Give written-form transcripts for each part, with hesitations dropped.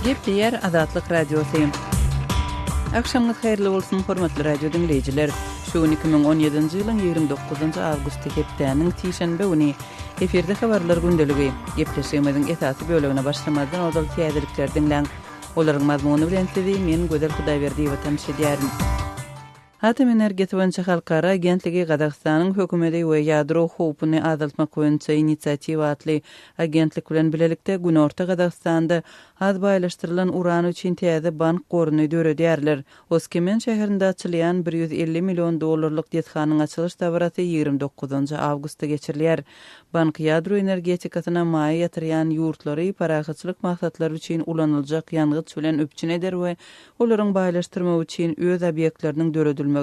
Gepleýär Azatlyk Radiosy. Agşamyňyz haýyrly bolsun, hormatly radio diňleýjiler! Şu gün 2017-nji ýylyň 29-njy awgusty hepdäniň sişenbe güni. Efirde habarlar gündeligi. Gepleşigimiziň esasy bölegine başlamazdan ozal täzelikleri diňläň. Olaryň mazmuny bilen sizi men Gözel Hudaýberdiýewa tanyş edýärin. Atom energiýasy boýunça halkara agentligi Gazagystanyň hökümeti we Ýadro howpuny azaltmak boýunça inisiatiwa atly agentlik bilen bilelikde Günorta Gazagystanda az baýlaşdyrylan uran üçin täze bank goruny döredýärler. Oskemen şäherinde açylýan 150 million dollarlyk desganyň açylyş dabarasy 29 awgustda geçirilýär. Bank ýadro energetikasyna maýa ýatyrýan ýurtlary parahatçylyk maksatlary üçin ulanyljak ýangyç bilen üpjün eder we olaryň baýlaşdyrmak üçin öz obýektleriniň döredilmegine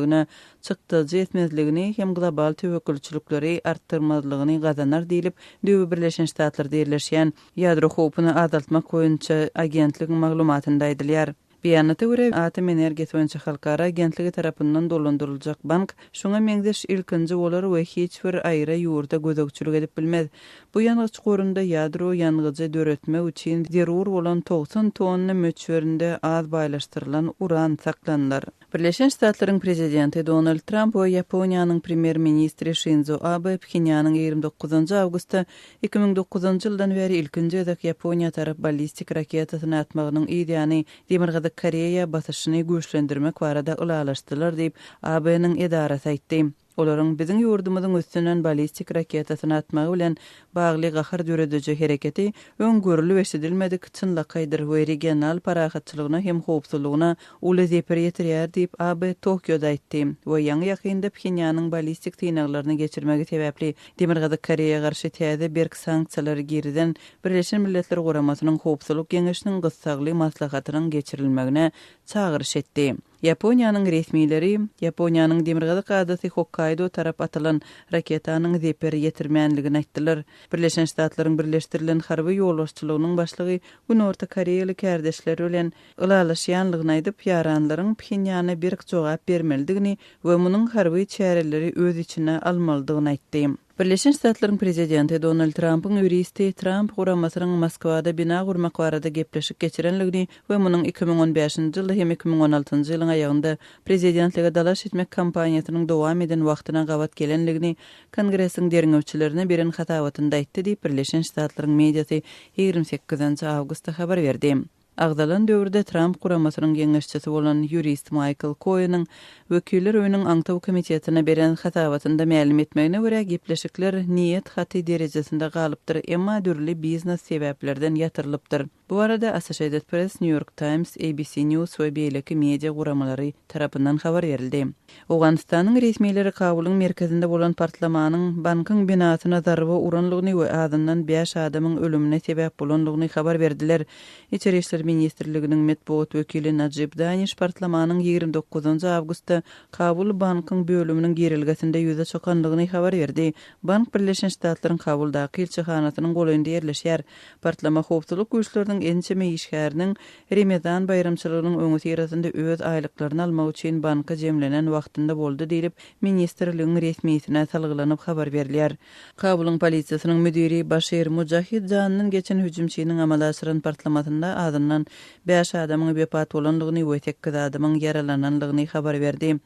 çykdajy etmezligini hem global töwekgelçilikleri artdyrmazlygyny gazanar diýlip, düýbi Birleşen Ştatlarda ýerleşýän Ýadro howpuny azaltmak boýunça agentligiň maglumatynda aýdylýar. Beýanata görä, Atom energiýasy boýunça halkara agentligi tarapyndan dolandyryljak bank şuňa meňzeş ilkinji bolar we hiç bir aýra ýurda gözegçilik edip bilmez. Bu ýangyç gorunda ýadro ýangyjy döretmek üçin zerur bolan 90 tonna möçberinde az baýlaşdyrylan uran saklanylar. Birleşen Ştatlaryň Prezidenti Donald Tramp we Ýaponiýanyň Premýer-ministri Şinzo Abe Phenýanyň 29 awgustda 2009 ýyldan bäri ilkinji gezek Ýaponiýa tarap ballistik raketasyny atmagynyň yz ýany Demirgazyk Koreýa basyşyny güýçlendirmek barada ylalaşdylar diýip, Abeniň edarasy aýtdy. Olaryň biziň ýurdumyzyň üstünden ballistik raketasyny atmagy bilen bagly gahar dörediji hereketi öň görlüp-eşidilmedik çynlakaýdyr we regional parahatçylygyna hem howpsuzlygyna uly zeper ýetirýär diýip, Abe Tokioda aýtdy we ýaňy-ýakynda Phenýanyň ballistik synaglaryny geçirmegi sebäpli Demirgazyk Koreýa garşy täze berk sanksiýalary girizen Birleşen Milletler Guramasynyň Howpsuzlyk Geňeşiniň gyssagly maslahatynyň geçirilmegine çagyryş etdi. Ýaponiýanyň resmileri Ýaponiýanyň demirgazyk adasy Hokkaýdo tarap atylan raketanyň zeper ýetirmänligini aýtdylar. Birleşen Ştatlaryň Birleşdirilen harby ýolbaşçylygynyň başlygy Günorta koreýaly kärdeşleri bilen ylalaşýanlygyny aýdyp, ýaranlaryň Phenýana berk jogap bermelidigini we munuň harby çäreleri öz içine almalydygyny aýtdy. Birleşen Ştatlaryň prezidenti Donald Trampyň ýuristi Tramp guramasynyň Moskwada bina gurmak barada gepleşik geçirenligini we munuň 2015-nji ýylda hem 2016-njy ýylyň aýagynda prezidentlige dalaş etmek kampaniýasynyň dowam eden wagtyna gabat gelenligini Kongresiň derňewçilerine beren hasabatynda aýtdy diýip, Birleşen Ştatlaryň mediasy 28 awgustda habar berdi. Agzalan döwürde Tramp guramasynyň geňeşçisi bolan ýurist Maýkl Koeniň Wekiller öýüniň aňtaw komitetine beren hasabatynda mälim etmegine görä, gepleşikler niýet haty derejesinde galypdyr, emma dürli biznes sebäplerden ýatyrylypdyr. Bu barada Associated Press, New York Times, ABC News we beýleki media guramalary tarapyndan habar berildi. Owganystanyň resmileri Kabulyň merkezinde bolan partlamanyň bankyň binasyna zarba uranlygyny we azyndan bäş adamyň ölümine sebäp bolanlygyny habar berdiler. Içeri işler ministrliginiň metbugat wekili Najib Daniş partlamanyň 29 awgustda Kabul bankyň bölüminiň girelgesinde ýüze çykanlygyny habar berdi. Bank Birleşen Ştatlaryň Kabuldaky ilçihanasynyň golaýynda ýerleşýär. Partlama howpsuzlyk güýçleriniň ençeme işgäriniň Remezan baýramçylygynyň öňüsyrasynda öz aýlyklaryny almak üçin banka jemlenen wagtynda boldy diýlip, ministrligiň resmisine salgylanyp habar berilýär. Kabulyň polisiýasynyň müdiri Başir Mujahid janyndan geçen hüjümçiniň amala aşyran partlamasynda azyndan bäş adamyň wepat bolandygyny we sekiz adamyň ýaralanandygyny habar berdi.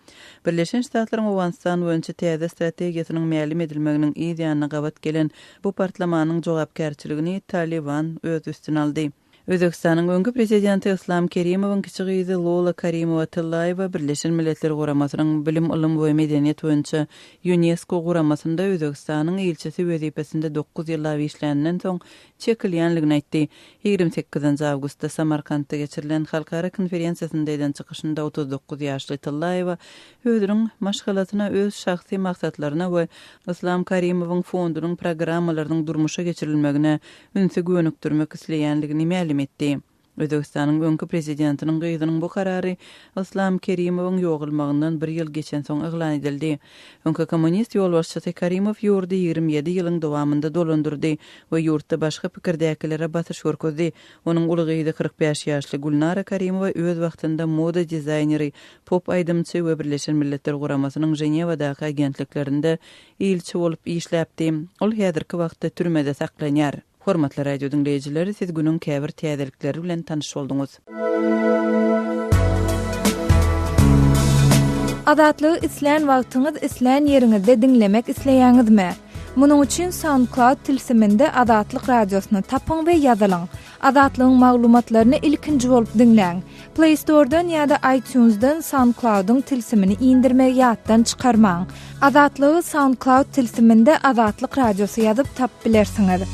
Birleşen Ştatlaryň Owganystan boýunça täze strategiýasynyň mälim edilmeginiň yz ýanyna gabat gelen bu partlamanyň jogapkärçiligini Talyban öz üstüne aldy. Özbegistanyň öňki prezidenti Yslam Kerimowyň kiçi gyzy Lola Karimowa-Tyllaýewa Birleşen Milletler Guramasynyň Bilim, ylym we medeniýet boýunça Ýunesko guramasynda Özbegistanyň ilçisi wezipesinde dokuz ýyllap işläninden soň çekilýänligini aýtdy. 28 awgustda Samarkantda geçirilen halkara konferensiýasynda eden çykyşynda 39 ýaşly Tyllaýewa özüniň maşgalasyna öz şahsy maksatlaryna we Yslam Karimowyň fondunyň programmalarynyň durmuşa geçirilmegine ünsi gönükdirmek isleýänligini mälim etdi. Özbegistanyň öňki prezidentiniň gyzynyň bu karary Yslam Kerimowyň ýogalmagyndan bir ýyl geçensoň yglan edildi. Öňki kommunist ýolbaşçysy Karimow ýurdy 27 ýylyň dowamynda dolandyrdy we ýurtda başga pikirdäkilere basyş görkezdi. Onuň uly gyzy 45 ýaşly Gülnara Karimowa öz wagtynda moda dizaýneri, pop aýdymçy we Birleşen Milletler Guramasynyň Ženewadaky agentliklerinde ilçi bolup işläpdi. Ol häzirki wagtda türmede saklanýar. Hormatly radio diňleýjiler, siz günüň käbir täzelikleri bilen tanyş bolduňyz. Azatlygy islän wagtyňyz, islän ýeriňizde diňlemek isleýäňizmi? Munuň üçin SoundCloud tilsiminde Azatlyk Radiosyny tapyň we ýazylyň. Azatlygyň maglumatlaryny ilkinji bolup diňläň. Play Store-dan ýa-da iTunes-dan SoundCloud-yň tilsimini indirmegi ýatdan çykarmaň. Azatlygy SoundCloud tilsiminde Azatlyk Radiosy ýazyp tapyp bilersiňiz.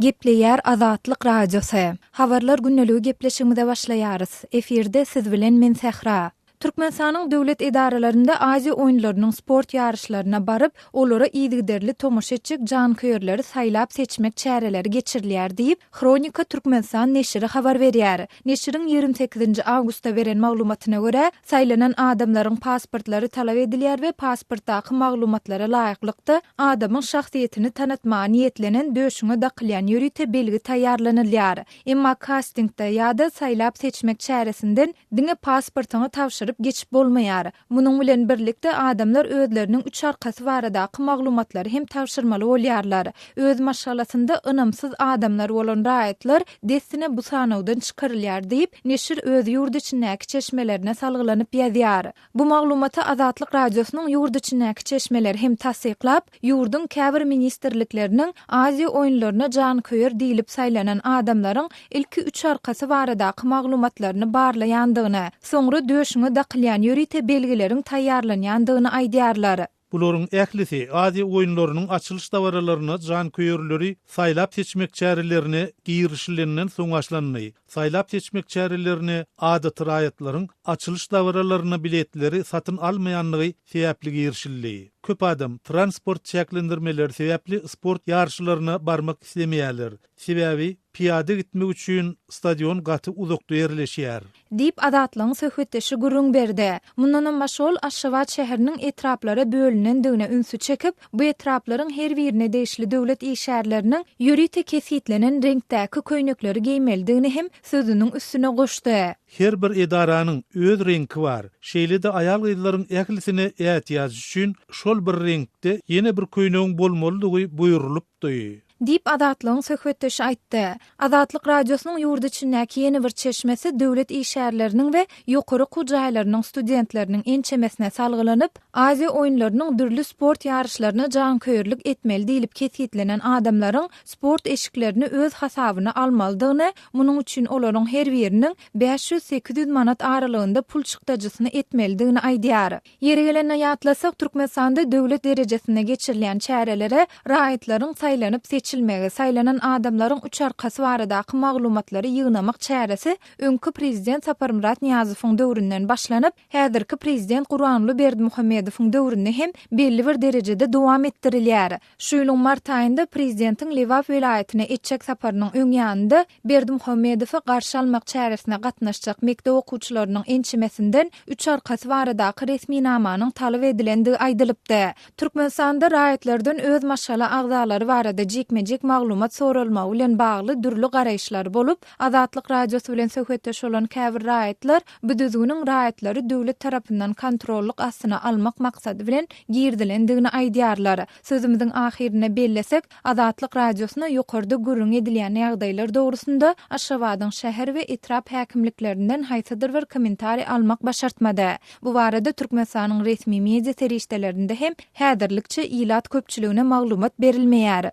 Gepleýär Azatlyk Radiosy. Habarlar gündeligi gepleşigimize başlaýarys. Efirde siz bilen men Sähra. Türkmenistanyň döwlet edaralarynda Aziýa oýunlarynyň sport ýaryşlaryna baryp, olara yzygiderli tomaşa etjek janköýerleri saýlap-seçmek çäreleri geçirilýär diýip, Hronika Türkmenistan neşiri habar berýär. Neşiriň 28-nji awgustda beren maglumatyna görä, saýlanan adamlaryň pasportlary talap edilýär we pasportdaky maglumatlara laýyklykda, adamyň şahsyýetini tanatmaga niýetlenen döşüňe dakylýan ýörite belgi taýýarlanylýar. Emma kastingde ýa-da saýlap-seçmek çäresinden diňe pasportyňy tabşyryp geçip bolmaýar. Munuň bilen birlikde adamlar özleriniň üç arkasy baradaky maglumatlary hem tabşyrmaly bolýarlar. Öz maşgalasynda ynamsyz adamlar bolan raýatlar dessine bu sanawdan çykarylýar diýip, neşir öz ýurt içindäki çeşmelerine salgylanyp ýazýar. Bu maglumaty Azatlyk Radiosynyň ýurt içindäki çeşmeleri hem tassyklap, ýurduň käbir ministrlikleriniň Aziýa oýunlaryna janköýer diýlip saýlanan adamlaryň ilki üç arkasy baradaky maglumatlaryny barlaýandygyny, soňra döşüňe dakylýan ýörite belgileriň taýýarlanýandygyny aýdýarlar. Bularyň ählisi Aziýa oýunlarynyň açylyş dabaralaryna janköýerleri saýlap-seçmek çärelerine girişilenden soň başlandy. Saýlap-seçmek çärelerine adaty raýatlaryň açylyş dabaralaryna biletleri satyn almaýanlygy sebäpli girişildi. Köp adam transport çäklendirmeleri sebäpli sport ýaryşlaryna barmak islemeýärler. Sebäbi pyýada gitmek üçin stadion gaty uzakda ýerleşýär. Diýip, Azatlygyň söhbetdeşi gürrüň berdi. Mundanam başga ol Aşgabat şäheriniň etraplara bölünendigine ünsi çekip, bu etraplaryň her birine degişli döwlet işgärleriniň ýörite kesgitlenen reňkdäki köýnekleri geýmelidigini hem sözüniň üstüne goşdy. Her bir edaranyň öz reňki bar. Şeýle-de aýal-gyzlaryň ählisine ätiýaç üçin şol bir reňkde ýene bir köýnegiň bolmalydygy buýrulypdy. Diýip, Azatlygyň söhbetdeşi aýtdy. Azatlyk Radiosynyň ýurt içindäki ýene bir çeşmesi döwlet işgärleriniň we ýokary okuw jaýlarynyň studentleriniň ençemesine salgylanyp, Aziýa oýunlarynyň dürli sport ýaryşlaryna janköýerlik etmeli diýlip kesgitlenen adamlaryň sport eşiklerini öz hasabyna almalydygyny, munuň üçin olaryň her biriniň 500-800 manat aralygynda pul çykdajysyny etmelidigini aýdýar. Ýeri gelende ýatlasak, Türkmenistanda döwlet derejesinde geçirilýän çärelere raýatlaryň saýlanyp-seçilmegi, saýlanan adamlaryň üç arkasy baradaky maglumatlary ýygnamak çäresi öňki prezident Saparmyrat Nyýazowyň döwründen başlanyp, häzirki prezident Gurbanguly Berdimuhamedowyň döwründe hem belli bir derejede dowam etdirilýär. Şu ýylyň mart aýynda prezidentiň Lebap welaýatyna etjek saparynyň öň ýanynda Berdimuhamedowy garşy almak çäresine gatnaşjak mekdep okuwçylarynyň ençemesinden üç arkasy baradaky resminamanyň talap edilendigi aýdylypdy. Türkmenistanda raýatlardan öz maşgala agzalary barada jikme-jik maglumat soralmagy bilen bagly dürli garaýyşlar bolup, Azatlyk Radiosy bilen söhbetdeş bolan käbir raýatlar bu düzgüniň raýatlary döwlet tarapyndan kontrollyk astyna almak maksady bilen girizilendigini aýdýarlar. Sözümiziň ahyrynda bellesek, Azatlyk Radiosyna ýokarda gürrüňi edilýän ýagdaýlar dogrusynda Aşgabadyň şäher we etrap häkimliklerinden haýsydyr bir kommentariý almak başartmady. Bu barada Türkmenistanyň resmi media serişdelerinde hem häzirlikçe ilat köpçüligine maglumat berilmeýär.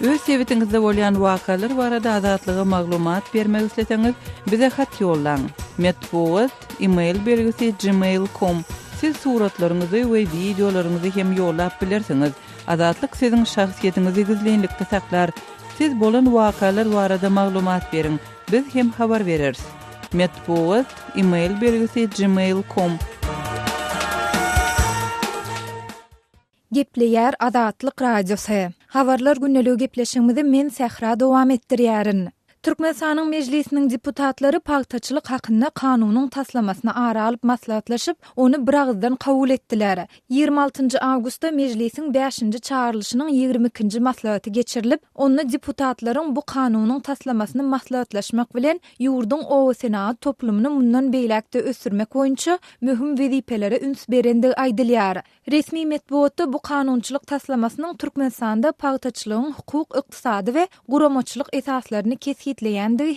Öz sebitiňizde bolýan wakalar barada Azatlyga maglumat bermek isleseňiz, bize hat ýollaň. Metbugat, e-mail belgisi gmail com. Siz suratlaryňyzy we wideolaryňyzy hem ýollap bilersiňiz. Azatlyk siziň şahsyýetiňizi gizlinlikde saklar. Siz bolan wakalar barada maglumat beriň, biz hem habar bereris. Metbugat, e-mail belgisi gmail com. Gepleýär Azatlyk Radiosy. Habarlar gündeligi gepleşigimizi men Sähra dowam etdirýärin. Türkmenistanyň Mejlisiniň deputatlary pagtaçylyk hakynda kanunyň taslamasyny ara alyp maslahatlaşyp, ony biragyzdan kabul etdiler. 26 awgustda Mejlisiň bäşinji çagyrylyşynyň 22-nji maslahaty geçirilip, onda deputatlaryň bu kanunyň taslamasyny maslahatlaşmak bilen, ýurduň obasenagat toplumyny mundan beýläk-de ösdürmek boýunça möhüm wezipelere üns berendigi aýdylýar. Resmi metbugatda bu kanunçylyk taslamasynyň Türkmenistanda pagtaçylygyň hukuk, ykdysady we guramaçylyk esaslaryny kesgitleýändigi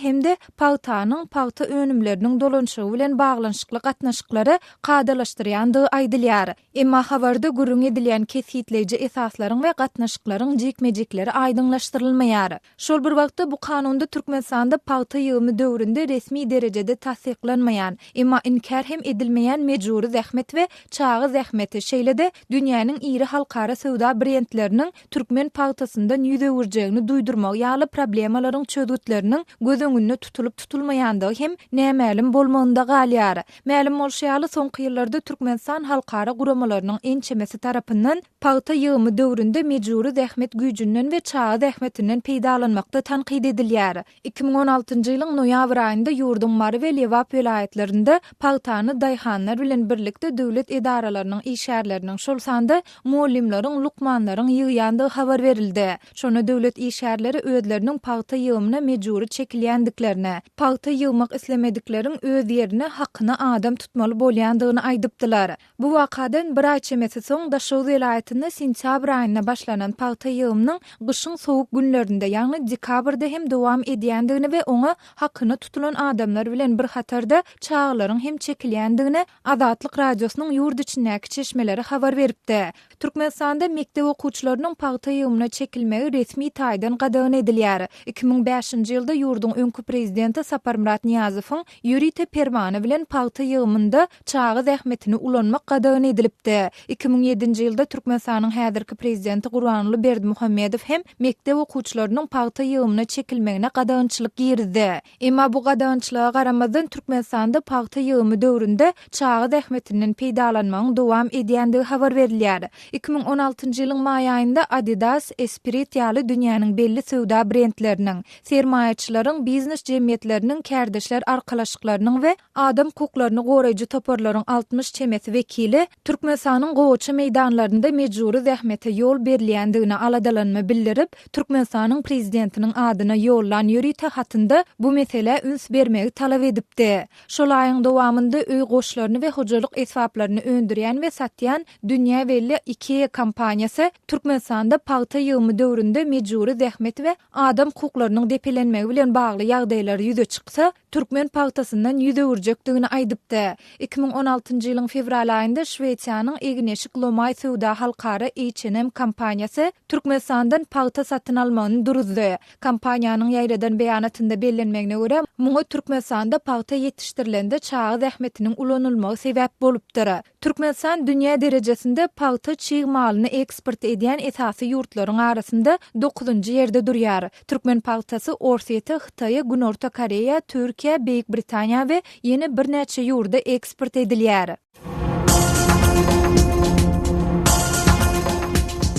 hem-de pagtanyň, pagta önümleriniň dolanyşygy bilen baglanyşykly gatnaşyklary kadalaşdyrýandygy aýdylýar. Emma habarda gürrüň edilýän kesgitleýji esaslaryň we gatnaşyklaryň jikme-jikleri aýdyňlaşdyrylmaýar. Şol bir wagtda, bu kanunda Türkmenistanda pagta ýygymy döwründe resmi derejede tassyklanmaýan, emma inkär hem edilmeýän mejbury zähmet we çaga zähmeti, şeýle-de dünýäniň iri halkara söwda brendleriniň türkmen pagtasyndan ýüz öwürjegini duýdurmagy ýaly problemalaryň çözgütleriniň göz öňünde tutulyp-tutulmaýandygy hem nämälim bolmagynda galýar. Mälim bolşy ýaly, soňky ýyllarda Türkmenistan halkara guramalarynyň ençemesi tarapyndan Pagta ýygymy döwründe mejbury zähmet güýjünden we çaga zähmetinden peýdalanmakda tankyt edilýär. 2016-njy ýylyň noýabr aýynda ýurduň Mary we Lebap welaýatlarynda pagtany daýhanlar bilen birlikde döwlet edaralarynyň işgärleriniň, şol sanda mugallymlaryň, lukmanlaryň ýygýandygy habar berildi. Şonda döwlet işgärleri özleriniň pagta ýygymyna mejbury çekilýändiklerini, pagta ýygmak islemedikleriň öz ýerine hakyna adam tutmaly bolýandygyny aýdypdylar. Bu wakadan bir aý çemesi soň Daşoguz welaýatynda sentýabr aýynda başlanan pagta ýygymynyň gyşyň sowuk günlerinde, ýagny dekabrda hem dowam edýändigini we oňa hakyna tutulan adamlar bilen bir hatarda çagalaryň hem çekilýändigini Azatlyk Radiosynyň ýurt içindäki çeşmeleri habar beripdi. Türkmenistanda mekdep okuwçylarynyň pagta ýygymyna çekilmegi resmi taýdan gadagan edilýär. 2005-nji ýylda ýurduň öňki prezidenti Saparmyrat Nyýazowyň ýörite permany bilen pagta ýygymynda çaga zähmetini ulanmak gadagan edilipdi. 2007-nji ýylda Türkmenistanyň häzirki prezidenti Gurbanguly Berdimuhamedow hem mekdep okuwçylarynyň pagta ýygymyna çekilmegine gadagançylyk girizdi. Emma bu gadagançylyga garamazdan Türkmenistanda pagta ýygymy döwründe çaga zähmetinden peýdalanmagyň dowam edýändigi habar berilýär. 2016-njy ýylyň maý aýynda Adidas, Esprit ýaly dünýäniň belli söwda brendleriniň, sermaýaçylaryň, biznes jemgyýetleriniň, kärdeşler arkalaşyklarynyň we adam hukuklaryny goraýjy toparlaryň 60 çemesi wekili Türkmenistanyň gowaça meýdanlarynda mejbury zähmete ýol berilýändigine aladalanma bildirip, Türkmenistanyň Prezidentiniň adyna ýollan ýörite hatynda bu meselä üns bermegi talap edipdi. Şol aýyň dowamynda öý goşlaryny we hojalyk esbaplaryny öndürýän we satýan dünýä belli IKEA kompaniýasy Türkmenistanda pagta ýygymy döwründe mejbury zähmet we adam hukuklarynyň depelenmegi bilen bagly ýagdaýlar ýüze çyksa, türkmen pagtasyndan ýüz öwürjekdigini aýdypdy. 2016-njy ýylyň fewral aýynda Şwesiýanyň egin-eşik lomaý söwda halkara H&M kompaniýasy Türkmenistandan pagta satyn almagyny duruzdy. Kompaniýanyň ýaýradan beýanatynda bellenmegine görä, muňa Türkmenistanda pagta ýetişdirilende çaga zähmetiniň ulanylmagy sebäp bolupdyr. Türkmenistan dünýä derejesinde pagta çig malyny eksport edýän esasy ýurtlaryň arasynda dokuzynjy ýerde durýar. Türkmen pagtasy Orsýete, Hytaýa, Günorta Koreýa, Türkiýä, Beýik Britaniýa we ýene birnäçe ýurda eksport edilýär.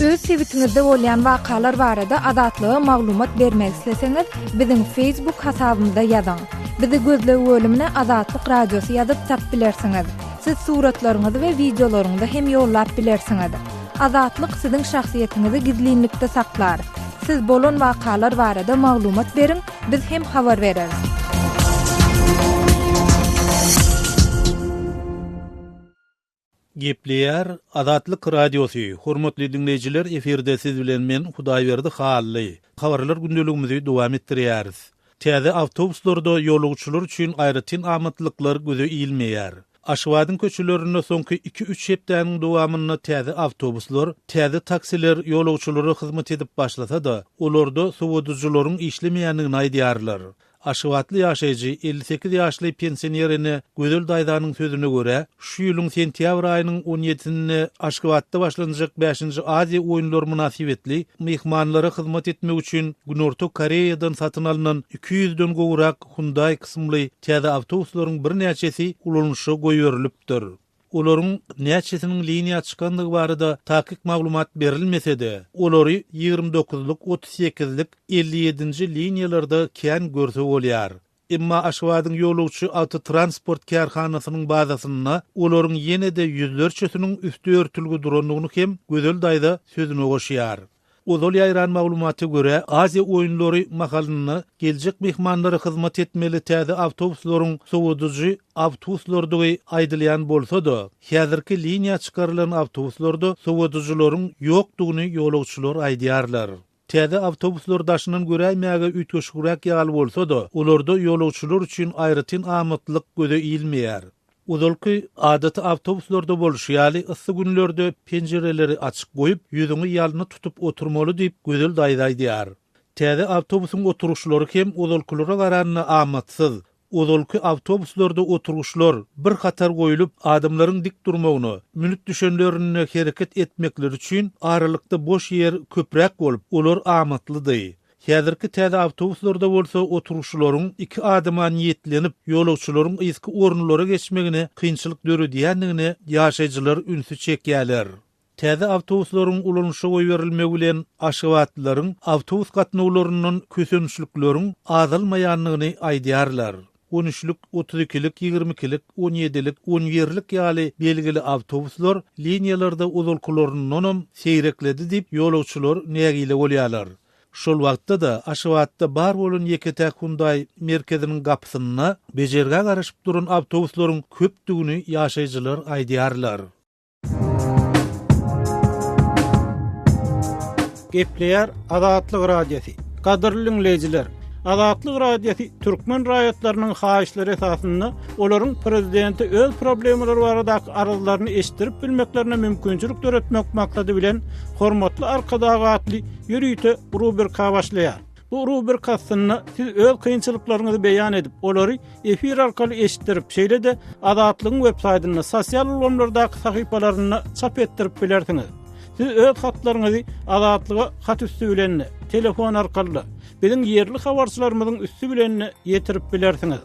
Öz sebitiňizde bolýan wakalar barada Azatlyga maglumat bermek isleseňiz, biziň Facebook hasabymyza ýazyň. Bizi gözleg bölümine Azatlyk Radiosy ýazyp tapyp bilersiňiz. Siz suratlaryňyzy we wideolaryňyzy hem ýollap bilersiňiz. Azatlyk siziň şahsyýetiňizi gizlinlikde saklar. Siz bolan wakalar barada maglumat beriň, biz hem habar bereris. Gepleýär Azatlyk Radiosy, Hormatly diňleýjiler efirde siz bilen men Hudaýberdi Hally. Habarlar gündeligimizi dowam etdirýäris. Täze awtobuslarda ýolagçylar üçin aýratyn amatlyklar göze ilmeýär. Aşgabadyň köçelerinde soňky iki-üç hepdäniň dowamynda täze awtobuslar, täze taksiler ýolagçylara hyzmat edip başlasa-da, olarda sowadyjylaryň işlemeýändigini aýdýarlar. Aşgabatly ýaşaýjy, 58 ýaşly pensioner ene Gözel daýzanyň sözüne görä, şu ýylyň sentýabr aýynyň on ýedisinde Aşgabatda başlanjak bäşinji Aziýa oýunlary mynasybetli myhmanlara hyzmat etmek üçin Günorta Koreýadan satyn alnan iki ýüzden gowrak Hyundai kysymly täze awtobuslaryň birnäçesi ulanyşa goýberilipdir. Olaryň näçesiniň liniýa çykandygy barada takyk maglumat berilmese-de, olary 29 dokuzlyk, 38-lik, 57-nji liniýalarda kän görse bolýar. Emma Aşgabadyň ýolagçy awtotransport kärhanasynyň bazasynda olaryň ýene-de ýüzlerçesiniň üsti örtülgi durandygyny hem Gözel daýza sözüne goşýar. Ozal ýaýran maglumata görä, Aziýa oýunlary mahalynda geljek myhmanlara hyzmat etmeli täze awtobuslaryň sowadyjy awtbuslardygy aýdylýan bolsa-da, häzirki liniýa çykarylan awtobuslarda sowadyjylaryň ýokdugyny ýolagçylar aýdýarlar. Täze awtobuslar daşyndan göräýmäge üýtgeşigräk ýaly bolsa-da, olarda ýolagçylar üçin aýratyn amatlylyk göze ilmeýär. Ozalky adaty awtobuslarda bolşy ýaly, yssy günlerde penjireleri açyk goýup, ýüzüňi ýalna tutup oturmaly diýip, Gözel daýza aýdýar. Täze awtobusyň oturyşlary hem ozalkylara garanda amatsyz. Ozalky awtobuslarda oturgyçlar bir hatar goýlup, adamlaryň dik durmagyna, münüp düşenlerinde hereket etmekleri üçin aralykda boş ýer köpräk bolup, olar amatlydy. Häzirki täze awtobuslarda bolsa oturgyçlaryň iki adama niýetlenip, ýolagçylaryň yzky orunlara geçmegine kynçylyk döredýändigine ýaşaýjylar ünsi çekýärler. Täze awtobuslaryň ulanyşa goýberilmegi bilen aşgabatlylaryň awtobus gatnawlaryndan kösençlikleriň azalmaýandygyny aýdýarlar. On üçlük, 32-lik, ýigrimikilik, on ýedilik, on birlik ýaly belgili awtobuslar liniýalarda ozalkylaryndanam seýrekledi diýip, ýolagçylar nägile bolýarlar. Şol wagtda-da Aşgabatda bar bolan ýeke-täk Hyundai merkeziniň gapysynda bejergä garaşyp duran awtobuslaryň köpdügini ýaşaýjylar aýdýarlar. Gepleýär Azatlyk Radiosy. Gadyrly diňleýjiler, Azatlyk Radiosy türkmen raýatlarynyň haýyşlary esasynda olaryň prezidente öz problemalary baradaky arzlaryny eşitdirip bilmeklerine mümkinçilik döretmek maksady bilen Hormatly Arkadag atly ýörite rubrika başlaýar. Bu rubrika astynda siz öz kynçylyklaryňyzy beýan edip, olary efir arkaly eşitdirip, şeýle-de Azatlygyň web saýtynda, sosial ulgamlardaky sahypalarynda çap etdirip bilersiňiz. Siz öz hatlaryňyzy Azatlyga hat üsti bilen-de, telefon arkaly-da, biziň ýerli habarçylarymyzyň üsti bilen-de ýetirip bilersiňiz.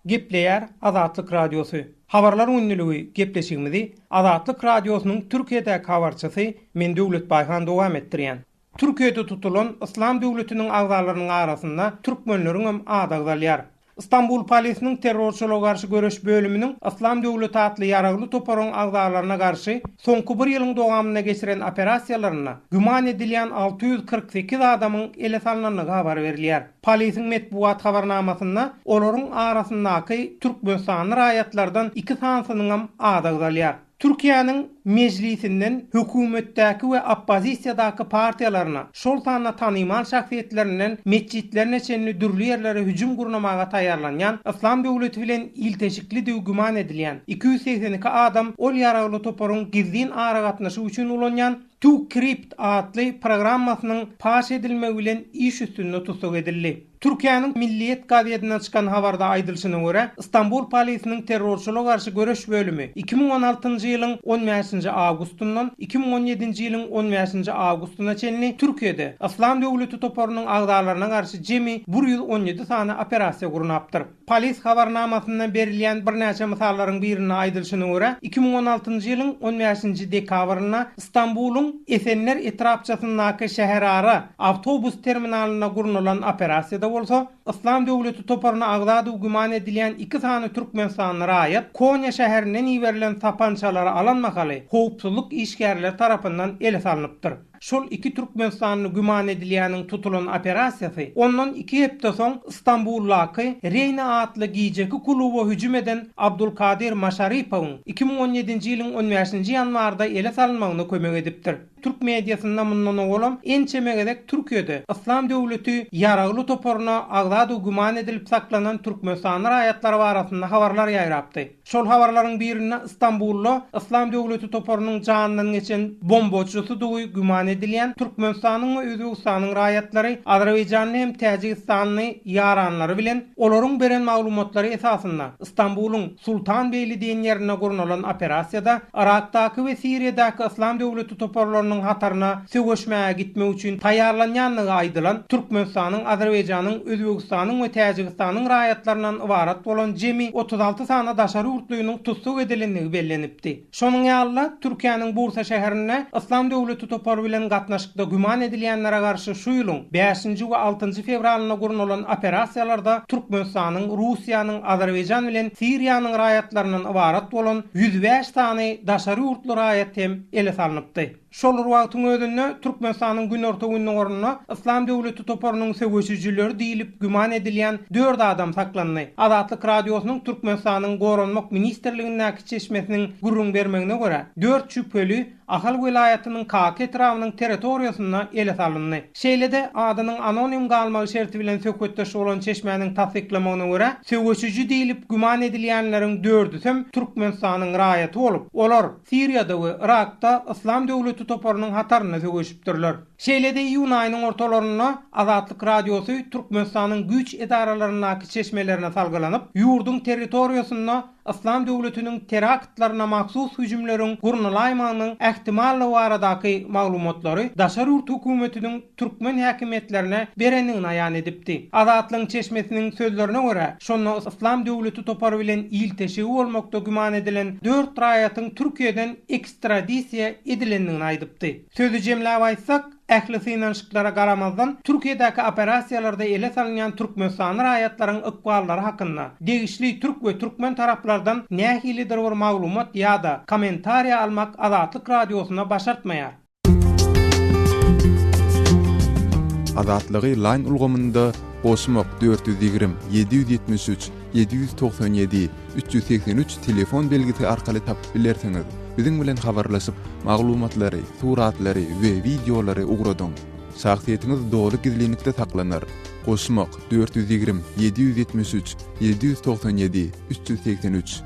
Gepleýär Azatlyk Radiosy. Habarlar gündüligi gepleşigimizi Azatlyk Radiosynyň Türkiýedäki habarçysy men Döwlet Baýhan dowam etdirýän. Türkiýede tutulan Yslam döwletiniň agzalarynyň arasynda türkmenleriňem ady agzalýar. Stambul polisiniň terrorçylyga garşy göreş bölüminiň Yslam döwleti atly ýaragly toparyň agzalaryna garşy soňky bir ýylyň dowamynda geçiren operasiýalarynda güman edilýän 648 adamyň ele salnandygy habar berilýär. Polisiň metbugat habarnamasynda olaryň arasyndaky türkmenistanly raýatlardan iki sanysynyňam ady agzalýar. Türkiýäniň Mejlisinden hökümetdäki we oppozisiýadaky partiýalaryna, şol sanda tanymal şahsyýetlerinden metjitlerine çenli dürli ýerlere hüjüm gurnamaga taýýarlanýan Yslam döwleti bilen ilteşiklidigi güman edilýän 282 adam ol ýaragly toparyň gizlin aragatnaşyk üçin ulanýan TuCrypt atly programmasynyň paş edilmegi bilen iş üstünde tussag edildi. Türkiýäniň Milliýet gazetinden çykan habarda aýdylyşyna görä, Stambul polisiniň terrorçylyga garşy göreş bölümi 2016-njy ýylyň on bäşinji awgustyndan 2017-nji ýylyň on bäşinji awgustyna çenli Türkiýede Yslam döwleti toparynyň agzalaryna garşy jemi 117 sany operasiýa gurnapdyr. Polis habarnamasynda berilýän birnäçe mysallaryň birinde aýdylyşyna görä, 2016-njy ýylyň on bäşinji dekabrynda Stambulyň Esenler etrapçasyndaky şäherara awtobus terminalynda gurnalan operasiýada bolsa, Yslam döwleti toparyna agzadygy güman edilýän iki sany türkmenistanly raýat Konýa şäherinden iberilen sapançalary alan mahaly howpsuzlyk işgärleri tarapyndan ele salnypdyr. Şol iki türkmenistanly güman edilýäniň tutulan operasiýasy ondan iki hepde soň Stambuldaky Reýna atly gijeki kluba hüjüm eden Abdulkadir Maşaripowyň 2017-nji ýylyň on bäşinji ýanwarda ele salynmagyna kömek edipdir. Türk mediasynda mundan owalam ençeme gezek Türkiýede Yslam döwleti ýaragly toparyna agzadygy güman edilip saklanan türkmenistanly raýatlar barasynda habarlar ýaýrapdy. Şol habarlaryň birinde Stambulda Yslam döwleti toparynyň janyndan geçen bombaçysydygy güman edilýän Türkmenistanyň we Özbegistanyň raýatlary azerbaýjanly hem täjigistanly ýaranlary bilen olaryň beren maglumatlary esasynda Stambulyň Sultanbeýli diýen ýerinde gurnalan operasiýada Yrakdaky we Siriýadaky Yslam döwleti toparlarynyň. toparynyň hataryna söweşmäge gitmek üçin taýýarlanýandygy aýdylan Türkmenistanyň, Azerbaýjanyň, Özbegistanyň we Täjigistanyň raýatlaryndan ybarat bolan jemi 36 sany daşary ýurtlynyň tussag edilendigi bellenipdi. Şonuň ýaly-da, Türkiýäniň Bursa şäherinde Yslam döwleti topary bilen gatnaşykda güman edilýänlere garşy şu ýylyň bäşinji we altynjy fewralynda gurnalan operasiýalarda Türkmenistanyň, Russiýanyň, Azerbaýjan bilen Siriýanyň raýatlaryndan ybarat bolan 105 sany daşary ýurtly raýat hem ele salnypdy. Şol bir wagtyň özünde, Türkmenistanyň günorta-gündogarynda Yslam döwleti toparynyň söweşijileri diýlip güman edilýän dört adam saklandy. Azatlyk Radiosynyň Türkmenistanyň Goranmak ministrligindäki çeşmesiniň gürrüň bermegine görä, dört şübheli Ahal welaýatynyň Kaka etrabynyň territoriýasynda ele salyndy. Şeýle-de, adynyň anonim galmagy şerti bilen söhbetdeş bolan çeşmäniň tassyklamagyna görä, söweşiji diýlip güman edilýänleriň dördüsem Türkmenistanyň raýaty bolup, olar, Siriýada we Yrakda Yslam döwleti toparynyň hatarynda söweşipdirler. Şeýle-de iýun aýynyň ortalarynda Azatlyk Radiosy Türkmenistanyň güýç edaralaryndaky çeşmelerine salgylanyp, ýurduň territoriýasynda Yslam döwletiniň teraktlaryna mahsus hüjümleriň gurnalaýmagynyň ähtimallygy baradaky maglumatlary daşary ýurt hökümetiniň türkmen häkimiýetlerine berendigini aýan edipdi. Azatlygyň çeşmesiniň sözlerine görä, şonda Yslam döwleti topary bilen ilteşigi bolmakda güman edilen dört raýatyň Türkiýeden ekstradisiýa edilendigini aýdypdy. Sözi jemläp aýtsak, ähli synanyşyklara garamazdan, Türkiýedäki operasiýalarda ele salynýan türkmenistanly raýatlaryň ykballary hakynda degişli türk we türkmen taraplardan nähilidir bir maglumat ýa-da kommentariýa almak Azatlyk Radiosyna başartmaýar. Azatlygy Line ulgamynda goşmak 420 773 797 383 telefon belgisi arkaly tapyp bilersiňiz. Biziň bilen habarlaşyp, maglumatlary, suratlary we wideolary ugradyň. Şahsyýetiňiz doly gizlinlikde saklanar. Goşmak 420 773 797 383.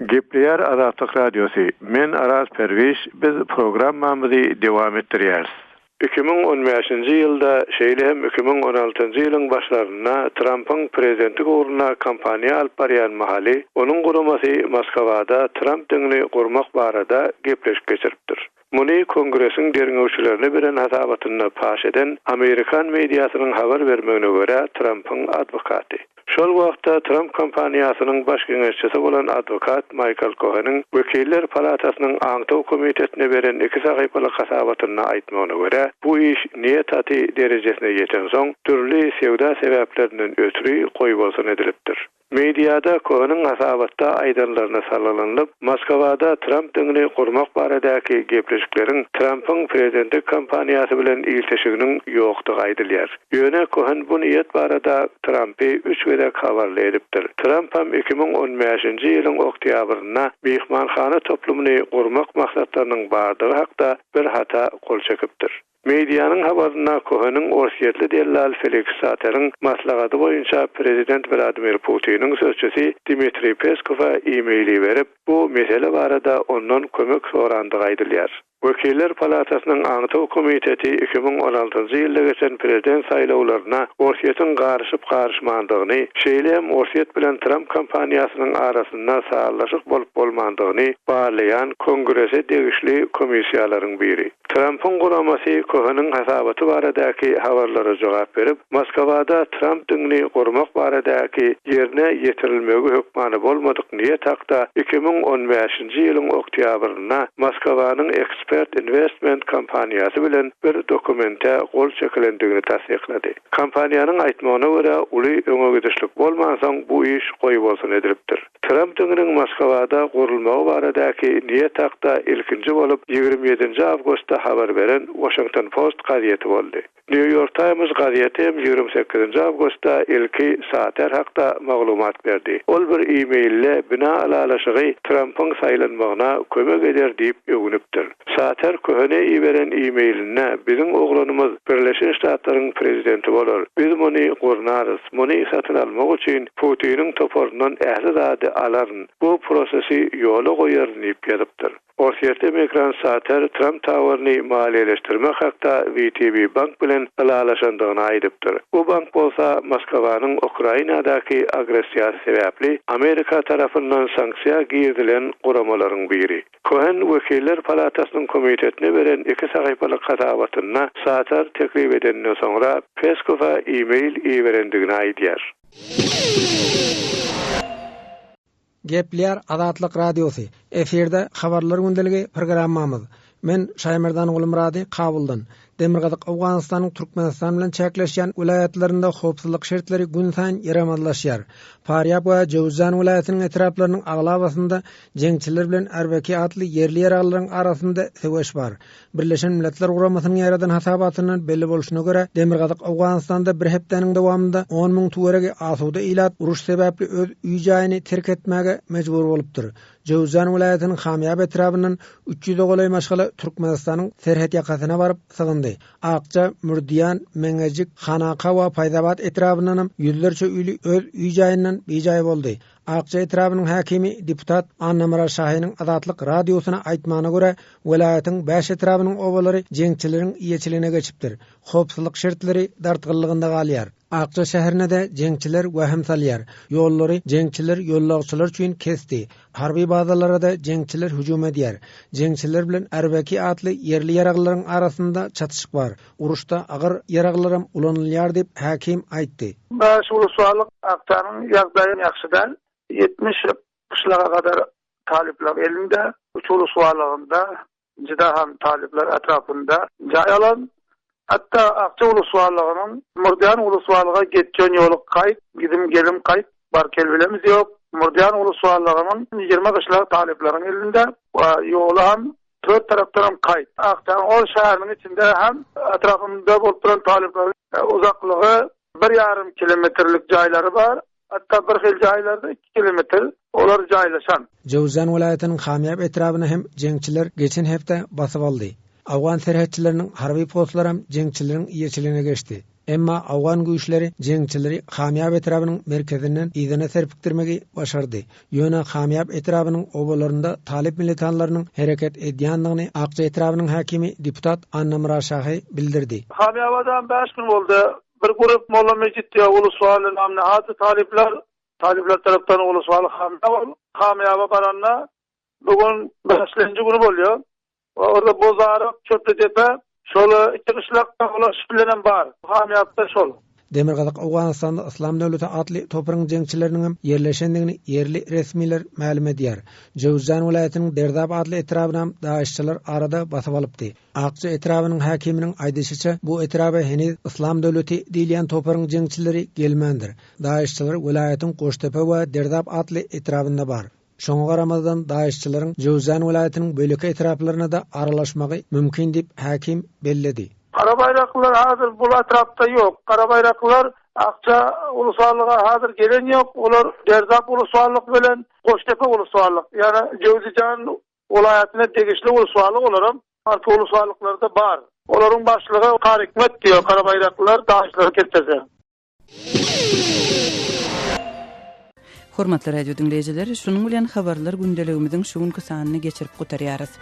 Gepleýär Azatlyk Radiosy, Men Araz Perwiş, biz programmamyzy dowam etdirýäris. 2015-nji ýylda, şeýle hem 2016-njy ýylyň başlarynda Trampyň prezidentlik ugrunda kampaniýa alyp barýan mahaly, onuň guramasy Moskwada Tramp diňini gurmak barada gepleşik geçiripdir. Muny Kongresiň derňewçilerine beren hasabatynda paş eden amerikan mediasynyň habar bermegine görä, Trampyň adwokaty. Şol wagtda Tramp kampaniýasynyň baş geňeşçisi bolan adwokat Maýkl Koheniň Wekiller palatasynyň aňtaw komitetine beren iki sahypalyk hasabatynda aýtmagyna görä, bu iş niýet haty derejesine ýetensoň, dürli söwda sebäplerinden ötri goýbolsun edilipdir. Mediada Koheniň hasabatda aýdanlaryna salgylanylyp, Moskwada Tramp diňini gurmak baradaky gepleşikleriň Trampyň prezidentlik kampaniýasy bilen ilteşiginiň ýokdugy aýdylýar. Ýöne Kohen bu niýet barada Trampy üç gezek habarly edipdir. Trampam 2015-nji ýylyň oktýabrynda myhmanhana toplumyny gurmak maksatlarynyň bardygy hakda bir hata gol çekipdir. Medianyň habarynda Koheniň orsýetli dellal Feliks Sateriň maslahaty boýunça prezident Wladimir Putiniň sözçüsi Dmitriý Peskowa e-mail iberip, bu mesele barada ondan kömek sorandygy aýdylýar. Wekiller palatasynyň aňtaw komiteti 2016-njy ýylda geçen prezident saýlawlaryna Orsýetiň garyşyp-garyşmandygyny, şeýle hem Orsýet bilen Tramp kampaniýasynyň arasynda sazlaşyk bolup-bolmandygyny barlaýan Kongrese degişli komissiýalaryň biri. Trampyň guramasy Koheniň hasabaty baradaky habarlara jogap berip, Moskwada Tramp diňini gurmak baradaky ýerine ýetirilmegi hökmany bolmadyk niýet hakda 2015-nji ýylyň oktýabrynda Moskwanyň Expert Investment kompaniýasy bilen bir dokumente gol çekilendigini tassyklady. Kompaniýanyň aýtmagyna görä, uly öňe gidişlik bolmansoň bu iş goýbolsun edilipdir. Tramp diňiniň Moskwada gurulmagy baradaky niýet hakda ilkinji bolup 27-nji awgustda habar beren Washington Post gazeti boldy. New York Times gazeti hem 28-nji awgustda ilki Sater hakda maglumat berdi. Ol bir e-mailde bina ylalaşygy Trampyň saýlanmagyna kömek eder diýip öwünipdir. Sater Köhene iberen e-mailinde Biziň oglanymyz Birleşen Ştatlaryň prezidenti bolar. Biz muny gurnarys. Muny satyn almak üçin Putiniň toparyndan ähli zady alaryn. Bu prosesi ýola goýaryn diýip ýazypdyr. Orsýetli migrant Sater Tramp Towerini maliýeleşdirmek hakda WTB Bank bilen ylalaşandygyny aýdypdyr. Bu bank bolsa Moskwanyň Ukrainadaky agressiýasy sebäpli Amerika tarapyndan sanksiýa girizilen guramalaryň biri. Kohen Wekiller palatasynyň komitetine beren iki sahypalyk hasabatynda Sater teklip edeninden soňra Peskowa e-mail iberendigini aýdýar. Gepleýär Azatlyk Radiosy, Efirde Habarlar gündeligi programmamyz. Men Şaýmerdan Gulmyrady Kabuldan. Demirgazyk Owganystanyň Türkmenistan bilen çäkleşýän welaýatlarynda howpsuzlyk şertleri günsaýyn ýaramazlaşýar. Farýab we Jöwüzjan welaýatynyň etraplarynyň aglabasynda jeňçiler bilen Arbeki atly ýerli ýaraglylaryň arasynda söweş bar. Birleşen Milletler Guramasynyň ýaýradan hasabatyndan belli bolşuna görä, Demirgazyk Owganystanda bir hepdäniň dowamynda on müň töweregi asuda ilat uruş sebäpli öz öý-jaýyny terk etmäge mejbur bolupdyr. Jöwüzjan welaýatynyň Hamýap etrabyndan üç ýüze golaý maşgala Türkmenistanyň serhet ýakasyna baryp sygyndy. Akja, Mürdiýan, Meňejik, Hanaka we Paýzabat etrabyndanam ýüzlerçe öýli öz öý-jaýyndan bijaý boldy. Akja etrabynyň häkimi deputat Annamyrat Şahynyň Azatlyk Radiosyna aýtmagyna görä, welaýatyň bäş etrabynyň obalary jeňçileriň eýeçiligine geçipdir. Howpsuzlyk şertleri dartgynlygynda galýar. Akja şäherine-de jeňçiler wehim salýar. Ýollary jeňçiler ýollagçylar üçin kesdi. Harby bazalara-da jeňçiler hüjüm edýär. Jeňçiler bilen Arbeki atly ýerli ýaraglylaryň arasynda çatyşyk bar. Uruşda agyr ýaraglaram ulanylýar diýip, häkim aýtdy. Bäş ulusbarlyk Akjanyň ýagdaýy ýagşy däl. 70 gyşlaga gadar talyplaryň elinde, üç ulusbarlygynda juda hem talyplar etrapynda jaý alan. Hatda Akja ulusbarlygynyň Murdian ulusbarlyga geçýän ýoly gaýt, gidim-gelim gaýt, bar-kel bilemiz ýok. Murdian ulusbarlygynyň 20 gyşlagy talyplaryň elinde we ýoly hem Tört tarapdanam kaýt. Akjanyň ol şäheriniň içinde hem etrapynda bolup duran talyplaryň uzaklygy bir ýarym kilometrlik jaýlary bar. Hatda bir hil jaýlarda iki kilometr olar jaýlaşan. Jöwzjan welaýatynyň Hamýap etrabyny hem jeňçiler geçen hepde basyp aldy. Owgan serhetçileriniň harby postlaram jeňçileriň eýeçiligine geçdi. Emma owgan güýçleri jeňçileri Hamýap etrabynyň merkezinden yzyna serpikdirmegi başardy. Ýöne Hamýap etrabynyň obalarynda talyp militanlarynyň hereket edýändigini Akja etrabynyň häkimi deputat Annamyrat Şahy bildirdi. Hamýabadam bäş gün boldy. Bir grup Molla Mejit diýen uluswaly namny hady talyplar, talyplar tarapdan uluswaly Hamýaba, Hamýaba baranda bu gün bäşlenji güni bolýar. Orada Bozaryk, Çöpli depe, şol iki gyşlakda olar bilenem bar. Hamýapda şol. Demirgazyk Owganystanda Yslam döwleti atly toparyň jeňçileriniňem ýerleşendigini ýerli resmiler mälim edýär. Jöwüzjan welaýatynyň Derdap atly etrabynam daişçiler arada basyp alypdy. Akja etrabynyň häkiminiň aýdyşyça, bu etraba heniz Yslam döwleti diýilýän toparyň jeňçileri gelmändir. Daişçiler welaýatyň Goştepe we Derdap atly etrabynda bar. Şoňa garamazdan, daişçileriň Jöwzjan welaýatynyň beýleki etraplaryna-da aralaşmagy mümkin diýip, häkim belledi. Gara baýraklylar hazir bul etrapda ýok. Gara baýraklylar Akja ulusallyga hazir gelen ýok. Olar Derdap ulusallyk bilen Goştepe ulusallyk, ýagny Jöwzijan welaýatyna degişli ulusallyk olaram arka ulusalyklarda bar. Olaryň başlygy Karikmet diýýär, gara baýraklylar daişleriň ketdesi. Hormatly radio diňleýjiler, şunuň bilen habarlar gündeligimiziň şu günki sanyny geçirip gutarýarys.